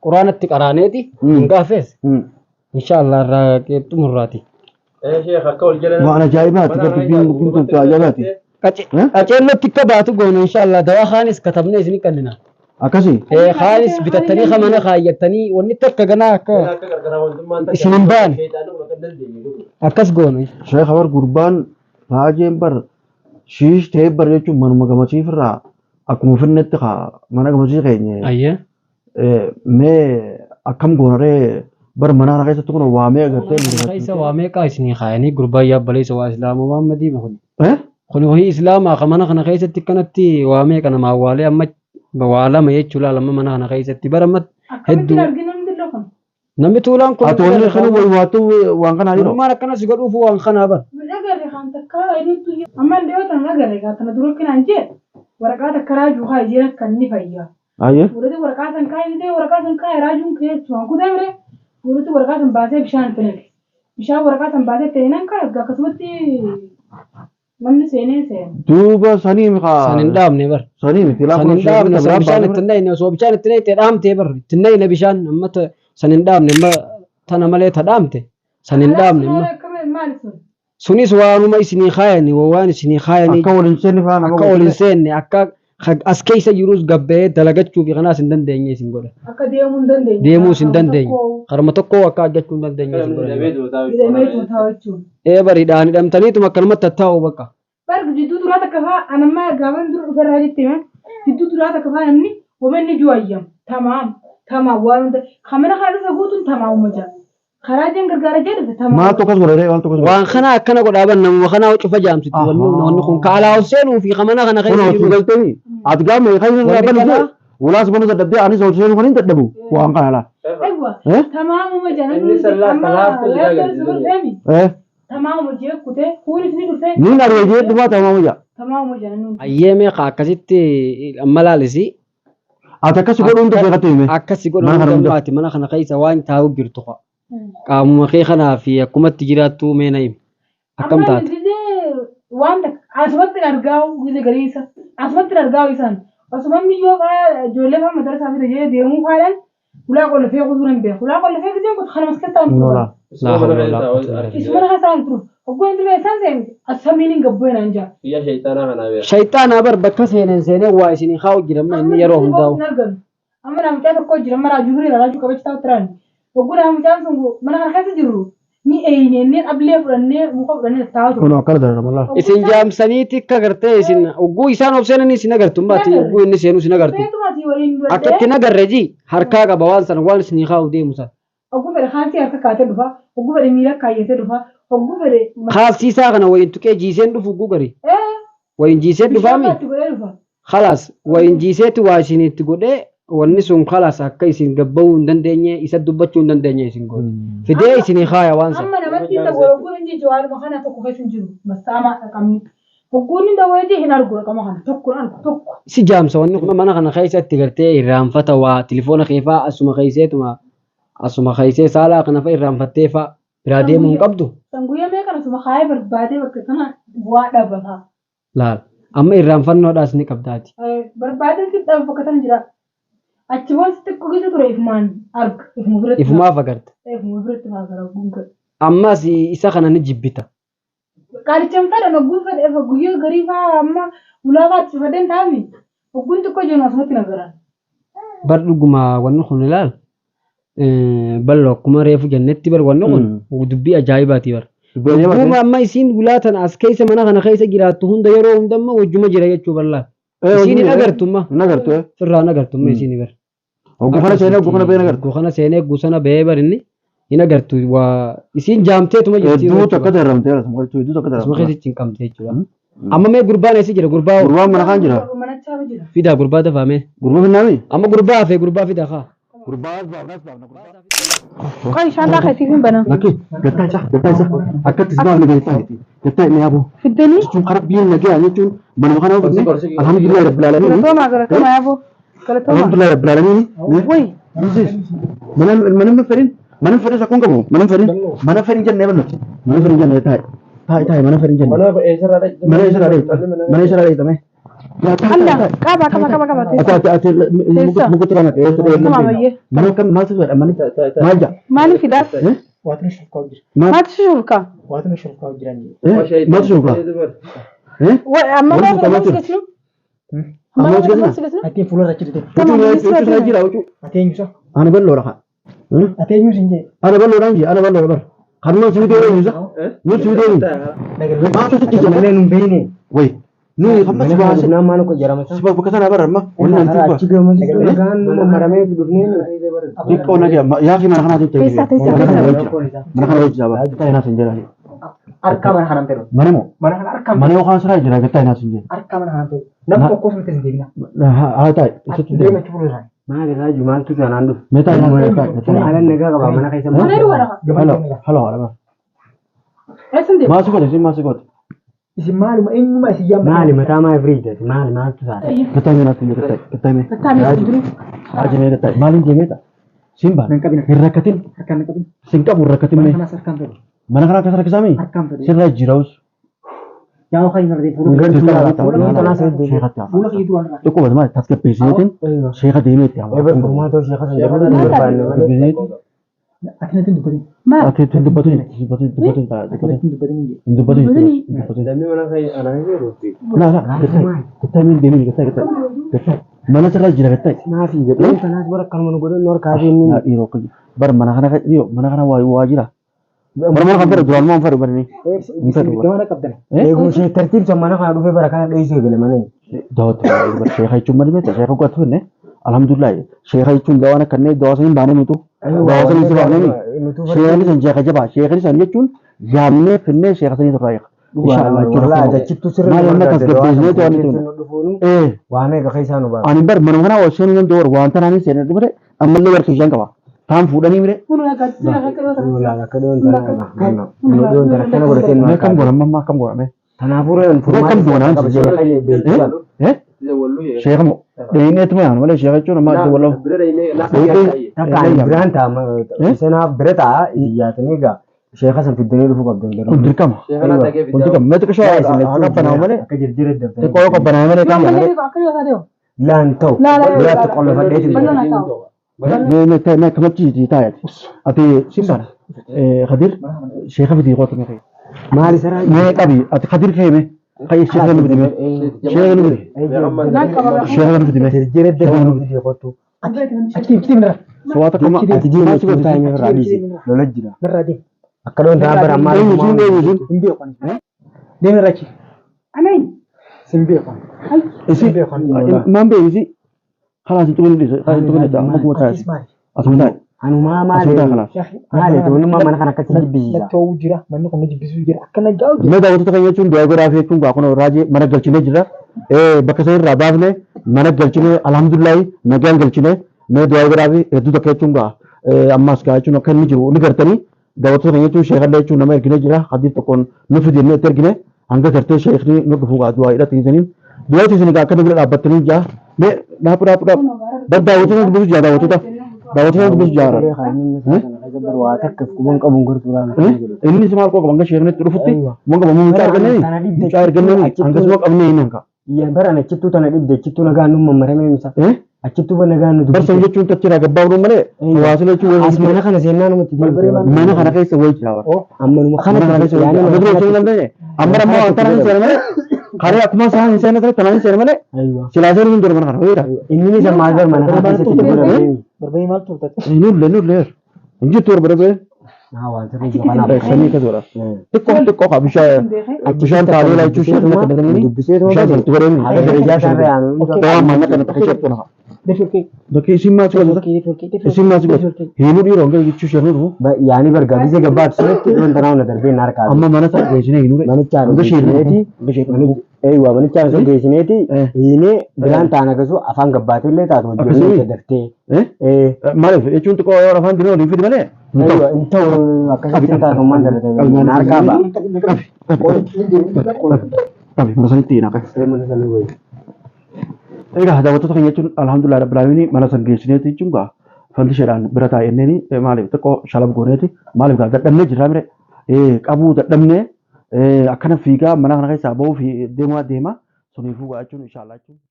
Quraanatti qaraaneeti hin gaafees. Inshaallah irraa xumurraati. Sheekh akka wal jala Waan ajaa'ibaati bar dubbiin dubbiin tun ajaa'ibaati. Qaceellotti akka baatu goona inshaallah dawaa kaanis katabnee isin kennina. Akkasii. Kaanis bitattanii kamana kaayyattanii wanni takka ganaa akka akka qarqara wantummaan takka isin hin baane sheexaanni kun akka hin dandeenye godhu. akkas goona. Sheekh bar gurbaan raajeen bar shiish ta'ee bar jechuun manuma gamasiifirraa akkuma finnetti kaa mana gamasii keenye. Ayyee. Mee akkam goonaree bar mana kana keessatti kun waamee agartee Keessa waa meeqaa isinii kaayanii gurbaan yaabbaleessa waa islaamaa Muhammadii kun. Eh? Kun wahii islaamaa ka mana kana keessatti akkanatti waa meeqa nama awwaalee amma waa lama jechuu laala amma mana kana keessatti bara amma Akkamitti hedduu arginu hundi kun? namni tuulaan kun Ati wanni kana wayi waattu waan kanaa jiru. Namummaan akkana si godhuuf waan kanaa bar. Agarre kan takka inuutu amma dhiyoo tan agarre gaa tana dura kanaan jee waraqaa takka raajuu kaa jee kan ni fayyaa. Ayyee. Fuulati waraqaa san kaayee ta'e waraqaa san kaayee raajuun kee jechuun kutee bire fuulati waraqaa san baasee bishaan itti naqe. Bishaan waraqaa san baasee itti nan kaayee akkasumatti namni seenee seena. Duuba sanii mi kaa. San hin dhaabne bar. Sanii miti San hin dhaabne san bishaan itti hin dhayne osoo bishaan itti dhayte dhaamtee bar itti hin dhayne bishaan amma san hin dhaabne amma tana malee ta dhaamte san hin dhaabne amma. Maali sun? Sunis waanuma isinii kaayani waan isinii kaayanii Akka waliin seenne faa nama akka waliin seenne akka as keessa jirus gabba'ee dalagachuu fi kanaas hin dandeenye isin godha. Akka deemuu hin dandeenye. Deemuus hin dandeenye. Karuma tokko akka argachuu hin dandeenye isin godha. Hidhamee duutaa Hidhamee tuutaa jechuun. Ee bariidhaan hidhamtaniituma akkanumatti tattaa'u bakka. Bar jidduu duraa takka faa anamma gaafan dura dhufe irraa jettee hima. Jidduu duraa takka faa namni homanni jiru ayyam. Tamaam. Tamaam waan hunda. Kamana kana dhufe guutuun tamaamuma jira. Karaa jeen gargaara jee dhufe tamaam. Maaltu akkas godha ree maaltu akkas godha. Waan kana akkana godhaa ban namuma kanaa cufa jaamsitti wanni wanni kun kaalaa ol seenuu fi kamana kana Kun keessa hojii jiru. galtee ati gaama kan inni Wanni bani kanaa- walaas banu dadhabdee anis ol seenuu kan hin dadhabu waan kana laa. Ewa. Eh? Tamaamuma jira. Inni salaaftuu jira galti. Eh? Tamaamuma jee kutee kuunis ni dhufe. Niin ari'ee jee dhumaa tamaama jaa. Tamaamuma jira nuti. Ayyee meeqa akkasitti amma laalisi Ati akkas godhu hunda beekatu hime. akkasi godhu Mana kana hunda hunda. ammaati mana kana keessa waan taa'u jirtu qa. Qaamuma kee kanaa fi akkumatti jiraattu mee na himi. Akkam Amma taate? gisee waan takka asumatti hin argaa'u gisee gariisa asumatti hin argaa'u isaan osuma miyyoo faa ijoollee faa madarsaa fida jee deemuu faadhaan ulaa qollofee kutuu nan beeku ulaa qollofee giseen kutu kanuma as keessa taa'an turu Lola. Laa hawla walaa quwwata illaa billah. isuma keessa taa'an turu hogguu inni dhufe isaan seenu asamiin hin gabbu'e naan jaa. Biyya sheexanaa kanaa beeka. Shayxaanaa bar bakka seeneen seenee waa isinii kaa'u jira amma inni yeroo hundaa'u. hin argamu. Amma naa mucaa tokko jira amma raajuu birii raajuu qabachi taa'u turan. Hogguu naa mucaan sun mana kana keessa jiru ni eeynennee ablee fudhannee muka fudhannee taa'u Kun ture. akkana dararama laa. Isin jaamsaniiti akka gartee isin hogguu isaan of seenanii isin agartu mbaati hogguu inni seenu isin agartu. Feetuma asii waliin Akka itti duratti nagarre ji harkaa qaba waan sana waan isinii kaa'u deemu sana. Hogguu fedhe kaalsii harka kaatee dhufa, hogguu fedhe miila kaayyatee dhufa, hogguu fedhe Kaalsii isaa kana wayin tuqee jiiseen dhufu hogguu gari. Wayin jiiseen bishaan dhufaami. itti godhee dhufa. Khalaas wayin jiiseeti waa isinitti godhee wanni sun khalaas akka isin gabba'uu hin dandeenye isa dubbachuu hin dandeenye isin godhe. Fidee isinii kaaya waan sana. Amma namatti hin dawwala hogguun hin jijji waanuma kana tokko keessa hin jiru. Mastaamaa dhaqamni. Hogguun hin dawwala jee hin argu dhaqama kana tokko hin argu tokko. Si jaamsa wanni kun mana kana keessatti gartee irraanfata waa tilifoona keefaa asuma keesseetuma asuma keessee saalaa kana fa'a irraanfattee fa'a biraa deemuu hin qabdu. San guyyaa meeqa asuma kaayee barbaadee bakka kana bu'aa dhaba fa'a. Laal amma irraanfannoodhaas ni qabdaati. Barbaadee si dhaba bakka tana jira. Achi boos xiqqoo keessa ture ifumaan arga. Ifuma biratti. Ifumaaf agarta. Ifuma biratti fa'aa gara hogguun godhe. Ammas isa kana ni jibbita. Qaalichan fedhan hogguun fedhe efa guyyaa garii fa'aa amma ulaa fa'aa itti fedhan taa'ami. Hogguun xiqqoo jennu asumatti na garan. Bar dhuguma wanni kun ilaal bal'oo akkuma reefu jennetti bar wanni kun dubbii ajaa'ibaati bar. Dubbii ajaa'ibaati. Dhuguma amma isiin gulaatan as keessa mana kana keessa jiraattu hunda yeroo hunda amma wajjuma jira jechuu bal'aa. Isiin hin agartu amma. Hin agartu. Firraa hin agartu amma isiin bar. Hogguu kana seenee hogguu kana ba'ee hin agartu. Hogguu kana seenee hogguu sana ba'ee bar inni hin agartu waa isiin jaamteetuma jirti. Hedduu takka darramtee hedduu takka Asuma darramtee. keessatti hin qabde jechuudha. Amma mee gurbaan eessa jira gurbaa hoo? Gurbaan mana kaan jira. Manachaa jira. Fidaa gurbaa dafaa mee. Gurbaa finnaami. Amma gurbaa hafee gurbaa fidaa kaa. Gurbaa as baafna as baafna gurbaa. Qoy shaantaa keessiif hin banaa. Lakki gattaa isaa gattaa isaa akkatti si baafne gattaa gattaa inni yaaboo. Fiddanii Jechuun karaa biyya nagaya jechuun manuma kana oofne alhamdulillahi rabbil alamin. galatoomaa galatoomaa yaaboo galatoomaa. Alhamdulillahi rabbil alamin. Woy Mana mana fedhin mana fedhin sakkoon qabu mana fedhin mana fedhin jennee bannu mana fedhin jennee taa'e taa'e taa'e mana fedhin jennee Mana eessarraa dhaqxe? mana eessarraa dhaqxe mana eessarraa dhaqxe mee. Alla qaba qaba qaba qaba Ati ati ati muka tirana ta'e Tamaam ayyee. Mana kam maaltu godha manni maal jaa? Maaliif fidaas? Waatuma shurkaa jira. Maaltu shurkaa? Waatuma shurkaa jiran. Maaltu shurkaa? Amma Wanti maal qabatu. godhatu? Amma Maal hojjetu? godhatu? Atiin fuula irra jirte. Huccuu isaa jira huccuu. Ati eenyu isa? Ana bal'oodha haa. Ati eenyu sin jee? Ana bal'oodhaan jee ana bal'oodha bar. Kanuma si bitee eenyu isa? Nu si bitee eenyu? Maaltu sitti jira? Malee nun beekne. Wayi. Nuyi hamma si baase. Naan maal ko jarama Si bakka sana bara amma. Wanni nan tuuba. Achi gamas nagaan maramee dhufnee. Xiqqoo nagaya yaa fi mana kanaa Teessa teessa Mana kana teessa. wajjira. Mana kana wajjira bara. Gattaa inaas hin jedhani. Harka mana kanaan ta'e. Mana moo? Mana kana harka Mana yookaan siraa jira gattaa inaas hin jedhani. harka mana kanaan ta'e. Nam tokko osoo hin deemina. Haa taa'e. Isatti Deema achi fuula irraa. Maali raaju maaltu tanaan dhufe? Mee taa'e mee taa'e. Kun haala nagaa qaba mana keessa. Mana duwwaadha. Hello hello hello. Eessan deema? Maasii goote isin maasii goote. Isin maaluma eenyuma isin yaamma. Maali mataa maa ifriidati maali maaltu taate? Gattaa mee naaf hin gattaa gattaa mee. Gattaa mee jiru. Haji mee gattaa maaliin deemee ta'a? Siin baana. Nan qabina. Hin rakkatin. Harkaan nan qabin. Sin qabu hin rakkatin Mana mee. kanas harkaan fedhu. Mana kana akkas rakkisaami? Harkaan fedhu. Sirraa jiraus. Yaa kan hin argine fuula. Fuula kiyya duraan irraa. Xiqqoo bata maali tasgabbeessineetiin sheeka deemee itti hamaa. Eber furmaata sheeka san jedhamu hin barbaanne malee. Ati natti hin dubbatin. Maal? Ati hin dubbatin dubbatin dubbatin Ati natti hin dubbatin hin jee. hin dubbatin dubbatin. Namni mana kan anaa jedhuufi. Laa laa gattaa gattaa miin deemee gattaa gattaa gattaa mana sirraa jira gattaa. Maafi jedhee kanaas bara akkanuma nu godhan nu harkaa fi inni. Yaa dhiiroo akka bar mana kana dhiiroo mana kana waa waa jira. Bar mana kan fedhu duraan maan fedhu barni. Hin fedhu bar. Gamana qabdan. Eeguu ishee tartiibsa mana kana dhufee bara kana dheessuu eegale mana. Daawwatu bar sheeka jechuun malee beekta sheeka goottu finne alhamdulillah sheeka jechuun dawaan akkannee dawaa saniin baanee nutu dawaa saniin si baanee sheekni san sheeka jabaa sheekni san jechuun yaamnee finnee sheeka sanii irraa eega. Inshallah Wallaahi achittu sirrii Maal amma tasgabbeessinee to'anni tun. Eh Waa meeqa keessaa nu ba'a. ani bar manuma kana osoo hin danda'u waan tanaan seenee dhumate ammallee bar kishaan qaba. Taan fuudhanii mire Kun gaazexaa akka dhiyoo Akka dhiyoon tana dhiyoon tana akkana godhatee nu mee kam goona amma akkam goona mee. Kanaafuu re'een Akkam goonaan qaba sheeka beeksisan. Eh sheeka moo dheeneetuma yaanu malee sheeka jechuun amma adda wallahu. Bira dhayinee lafa yaa'ee. Takka ani biraan ta'a seenaaf bira ta'a iyyaatanii egaa sheeka san fiddanii dhufuu qabdan Kun dirqama. Sheekana dhagee Kun dirqama. Mee xiqqoo haa qabbanaa'u malee Akka jirjira dabtanii. xiqqoo yoo qabbanaa'e malee kaan Maal malee. akka dhiyoo taatee? Laan ta'u. Laa laa Biraatti qollofadheeti. Bal'oon haa ta'u. Mee mee ta'e mee akkamatti taa'e ati simbana Khadir sheeka fidii qoota mee Maali saraa? mee qabi ati Khadir kee mee qayi sheeka nu fidi mee sheeka nu fidi sheeka nu fidi mee Jirjira dabtanii fidii qottu. Achi deemi irraa. Sowaata akkuma Ati jireenya ittiin taa'ee irraa dhiisi. Lola jira. Irraa deemi. Akka dhiyoon tana bara ammaa. eenyu sun eenyu sun Hin beeku ani. Deemi irraa achi. Aneen. Sin beeku ani. isi maan beeku isi خلاص انتوا اللي خلاص انتوا اللي akkuma taa'e Atis maali? asuma taa'e Anumaa maali? asuma taa'e khalaas. Maali? Tumnummaa mana kana akkasitti jibbisiisa. Natti ho'uu jira. Manni kun na jibbisuu jira. Akkana jaa'u jira. Mee daawwattoota keenya jechuun du'aa godhaa fi jechuun gaa kun raajii mana galchinee jira. Bakka isa irraa baafne mana galchinee alhamdulillahi nagaan galchinee mee du'aa godhaa fi hedduu takka jechuun gaa ammas gaa jechuun akka inni jiru ni gartanii daawwattoota keenya jechuun sheekallee jechuun nama erginee jira hadiis tokkoon nu fidinee itti ergine hanga gartee sheekni nu dhufu gaa du'aa hidha tiisaniin du'aa tiisanii gaa akka nu bira dhaabbattanii jaa mee dhaabu dhaabu dhaabu bar daawwattoota dubbisu jaa daawwattoota daawwattoota dubbisu jaa Waa takka quban qabuun gartuudhaan. Inni si maal qaba hanga sheeknitti dhufutti waan qabamu mucaa argannee mucaa argannee hangasuma qabnee inni hanka. Baran achittuu tana dhibde achittuu nagaan nu mammaramee misa. Achittuu nagaan nu Barsan jechuun tachira gabbaa oduu malee hawaasni jechuun As mana kana seennaa namatti deemte. mana kana keessa wayii jira bara. Ammanuma kana Mana kana keessa wayii jira. Amma dura osoo hin dandeenye amma amma waan tanaan hin seene malee karee akkuma isaan hin seene tanaan hin seene malee silaa seenu hin dura mana kana wayiidha. Inni isa maal bar mana kana keessatti godhamee. Barbee maal turte? Inni ullee inni ullee hin jirtu barbee. Waan sirrii jiru kanaaf. Sanii akkas godha. Xiqqoo xiqqoo qaba bishaan bishaan taalee laachuu ishee kan kanneen bishaan sanatti godhanii haga darajaa shan dawaa maallaqa kana takka ishee nafa. Bakki isin maal si godhata? Isin maal si godhata? Hiinuu dhiiroo hanga jechuu ishee dhufu. Yaani bargaa biyya gabbaatu sanatti dhiyoon tanaa hunda darbee na harkaa. Amma mana sana geessinee hiinuu Manichaan hanga ishee geessineeti. dhufu. Eeywa manichaan sun geessineeti. Hiinee biraan ta'an akkasuma afaan gabbaatillee taatu hojii daftee. Maaliif jechuun xiqqoo yoo afaan dinoo waliin fidi malee. Eeywa hin ta'u akkasitti taatu ummaan darbee na harkaa ba'a. Qabi mana sanitti hiinaa qabi. Mana sana wayi. Egaa daawwattoota keenya jechuun alhamdulillah rabbil aalamiin mana san geessineeti jechuun gaa falli isheedhaan bira taa'enneen maaliif xiqqoo shalab gooneeti maaliif gaa dadhabnee jirraa mire qabuu dadhabnee akkana fiigaa mana kana keessaa bahuu fi deemaa deema Suniifuu gaa jechuun inshaallah jechuun.